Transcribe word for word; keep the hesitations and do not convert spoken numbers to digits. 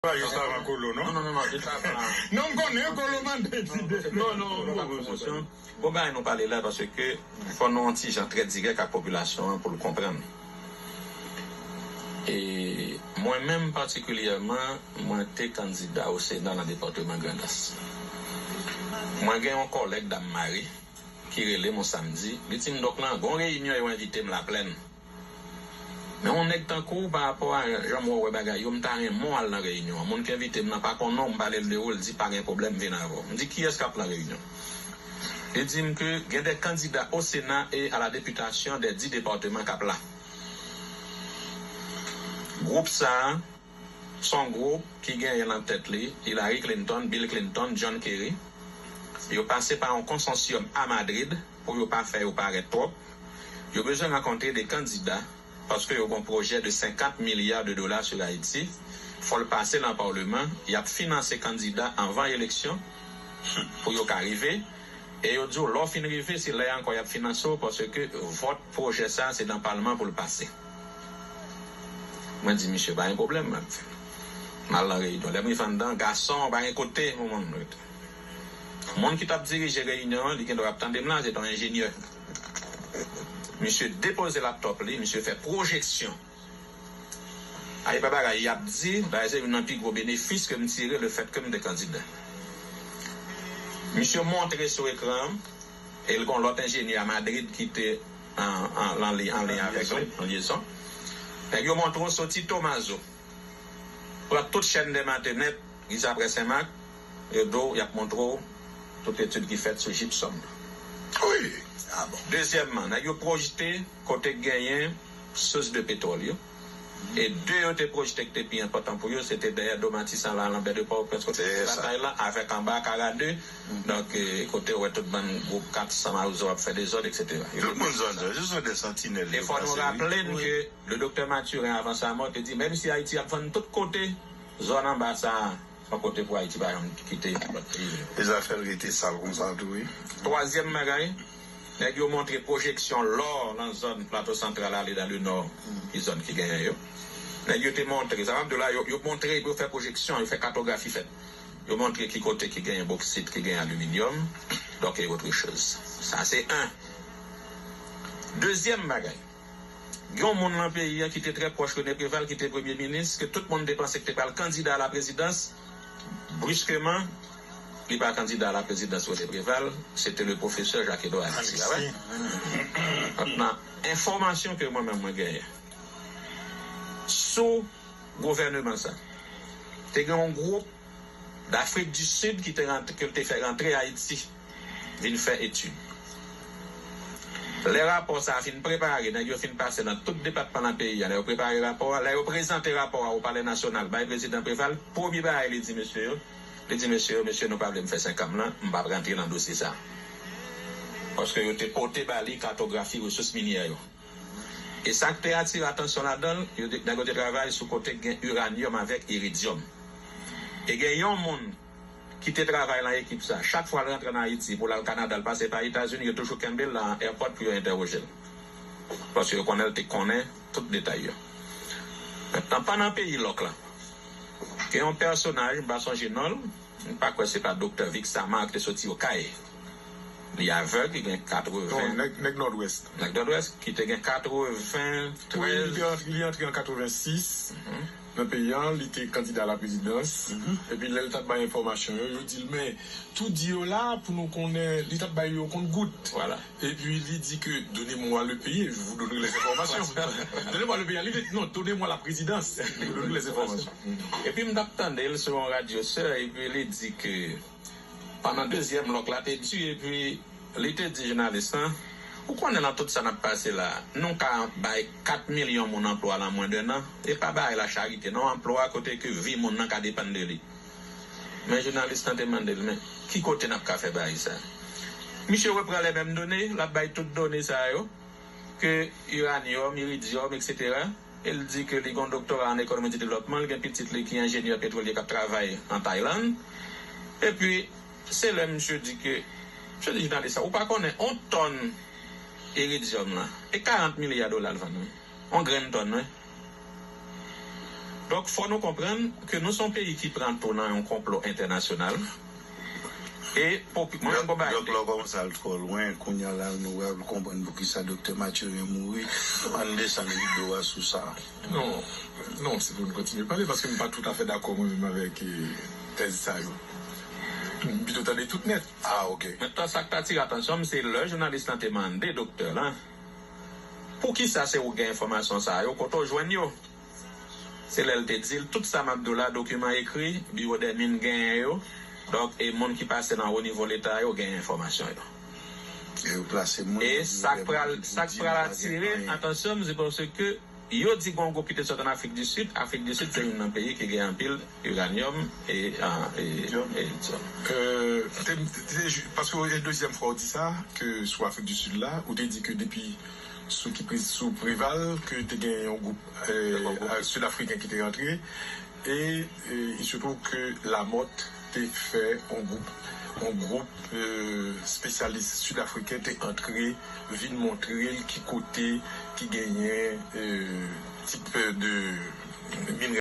Pa jis avan Kolo, non? Non, non, non, non, jis avan. Non, m konnen Kolo mande ti de. Non, non, non, pa pwomosyon. Bon, bagay nou pale la, paske fò nou yon ti jan trè dirèk ak popilasyon an pou l konprann. E mwen menm patikilyèman, mwen te kandida o Sena nan depatman Grandans. Mwen gen yon kòlèg Dam Mari ki rele m yon samdi, li di m, "Dòk lan, gon reyinyon yo envite m Laplèn." Men yon nèg tankou w, pa rapò a jan m wè w wè bagay yo, m ta renmen w al nan reyinyon an. Moun ki envite m nan pa konnen w, m pale l de ou, l di pa gen pwoblèm, m vin avè w. M di, "Kiyès k ap nan reyinyon?" Li di m ke gen de kandida o Sena e a la depitasyon de dis depatman k ap la. Gwoup sa a, se yon gwoup ki genyen nan tèt li Hillary Clinton, Bill Clinton, John Kerry. Yo pase pa yon konsansyòm a Madrid pou yo pa fè yo parèt twòp. Yo bezwen rankontre de kandida paske yo gon pwojè de senkant milya de dola sou Ayiti. Fò l pase nan palman. Y ap finanse kandida anvan eleksyon pou yo ka rive. E yo di w, lè w fin rive, se lè a ankò y ap finanse w, paske vòt pwojè sa a, se nan palman pou l pase. Mwen di, "Misye, pa gen pwoblèm, m ap vin." M al nan reyinyon. Lè m rive anndan, gason, pa gen kote pou moun rete. Moun ki t ap dirije reyinyon an, li gendwa ap tande m la, se te yon enjenyè. Misye depoze laptòp li, misye fè pwojeksyon. A, e pa bagay y ap di, bagay se youn nan pi gwo benefis ke m tire lefètke m te kandida. Misye montre sou ekran an, e l gon lòt enjenyè a Madrid ki te an, an, an li-, an liy avèk li, an lyezon. Nèg yo montre w soti Tomazo, pran tout chèn dè Matenèt, rive apre Senmak, yo di w, y ap montre w tout etid ki fèt sou jipsòm. Wi. Dezyèmman, nèg yo pwojte kote k genyen sous de petwòl yo. E de yo te pwojte ki te pi enpòtan pou yo, se te dèyè do Matisan la, Lanbè de Pòtoprens, kote batay la, avèk anba Kara de. Donk, eh, kote w wè tout bann gwoup kat san mawozo ap fè dezòd, etsetera. Tout moun zòn sa, se sont des sentinelles. E fò nou raple n ke le doktè Mathurin, avan sa mò, te di, menm si Ayiti ap vann tout kote, zòn anba sa a, se yon kote pou Ayiti pa janm kite lòt peyi yo. E zafè l rete sal konsa tou, wi. Twazyèm bagay, nèg yo montre pwojeksyon lò nan zòn Plato Santral ale dan le nò, ki zòn ki genyen yo. Nèg yo te montre, sa m ap di w la, yo, yo montre epi yo fè pwojeksyon, yo fè katografi fèt. Yo montre ki kote ki genyen boksit, ki genyen aliminyòm, donk, e otre choz. Sa se en. Dezyèm bagay, gen yon moun nan peyi a ki te trè pwòch René Préval, ki te premye minis, ke tout moun te panse ki te pral kandida a la prezidans. Briskeman, li pa kandida a la prezidans René Préval, se te le pwofesè Jacques Edouard Alexis. Alexis. Mentnan, enfòmasyon ke mwen menm mwen genyen sou gouvèneman sa, te gen yon gwoup Dafrik di Sid ki te rant-, ke l te fè rantre Ayiti vin fè etid. Lè rapò sa a fin prepare, nèg yo fin pase nan tout depatman nan peyi a, lè yo prepare rapò a, lè yo prezante rapò a o Palè Nasyonal bay prezidan Préval, premye bagay li di mesye yo, li di mesye yo, "Mesye, nou pa vle m fè senk an m lan, m p ap rantre nan dosye sa a." Paske yo te pote ba li katografi resous minyè yo. E sa k te atire atansyon ladan l, yo te, nèg yo te travay sou kote k gen iranyòm avèk iridyòm. E gen yon moun ki te travay nan ekip sa. Chak fwa l rantre ann Ayiti pou l al Kanada, l pase pa Etazini, yo toujou kenbe l nan airport pou yo entèwoje l. Paske yo konnen l te konnen tout detay yo. Mentnan, pandan peyi lòk la, gen yon pèsonaj, m pa sonje non l, m pa kwè se pa Doktè Vixamar ki te soti Okay. Li avèg, li gen katreven. Non, nèg, nèg Nòdwès. Nèg Nòdwès, ki te gen katreventrèz. Wi, li te antre, li antre an katrevensis nan peyi a, li te kandida a la prezidans. Epi lè l t ap bay enfòmasyon yo, yo di l, "Men, tou di yo la pou nou konnen," li t ap bay yo kont goud. Vwala. Epi li di ke, "Donnez-moi le pays, je vous donnerai les informations." Donnez-moi le pays, li di, "Non, donnez-moi la présidence, je vous donnerai les informations." Epi m t ap tande l sou yon radyo sè, epi li di ke pandan dezyèm lòk la te di, epi li te di jounalis lan, "Ou konnen nan tout sa n ap pase la, nou ka bay kat milyon moun anplwa nan mwen de nan, e pa bagay la charite non, anplwa kote ke vi moun nan ka depann de li." Men jounalis lan te mande l, "Men ki kote n ap ka fè bagay sa?" Misye repran les mêmes données, l ap bay tout done sa yo, ke iranyòm, iridyòm, etsetera. E l di ke li gen yon doktora an ekonomi de devlopman, li gen pitit li ki enjenyè petwolye k ap travay an Taylann. Epi, se lè misye di ke, misye di jounalis la, "Ou pa konnen yon tòn iridyòm la, e karant milya dola l vann, wi. Yon grenn tòn, wi." Donk, fò nou konprann ke nou se yon peyi ki pran tou nan yon konplo entènasyonal. E popi-, mwen menm konba. Dòk, lè w kòmanse al twò lwen, kounye a la, nou pral konprann poukisa Doktè Mathurin mouri. Ann desann rido a sou sa. Non, non, se pou nou kontinye pale, paske m pa toutafè dakò mwen menm avèk, eh, tèz sa yo. M pito tande tout nèt. Ah, ok. Mentnan, sa k ta atire atansyon m, se lè jounalis lan te mande doktè lan, poukisa se ou gen enfòmasyon sa yo, kote w jwenn yo? Se lè l te di l, tout sa m ap di w la, dokiman ekri, Biwo dè Min genyen yo. Donk, e moun ki pase nan wo nivo Leta yo genyen enfòmasyon yo. E yo plase moun nan Biwo dè Min pou di. E sa k pral, sa k pral atire atansyon m, se paske yo di gen yon gwoup ki te sot ann Afrik di Sid. Afrik di Sid se youn nan peyi ki gen anpil iranyòm e, e, e lityòm. Euh, te, te, te, paske e dezyèm fwa w di sa, ke sou Afrik di Sid la, ou te di ke depi sou ki pri-, sou Preval, ke te gen yon gwoup, euh, Sid Afriken ki te rantre, e, e, il se trouve ke Lamothe te fè yon gwoup, yon gwoup, euh, espesyalis sid afriken te antre, vin montre l ki kote ki genyen, euh, tip de minrè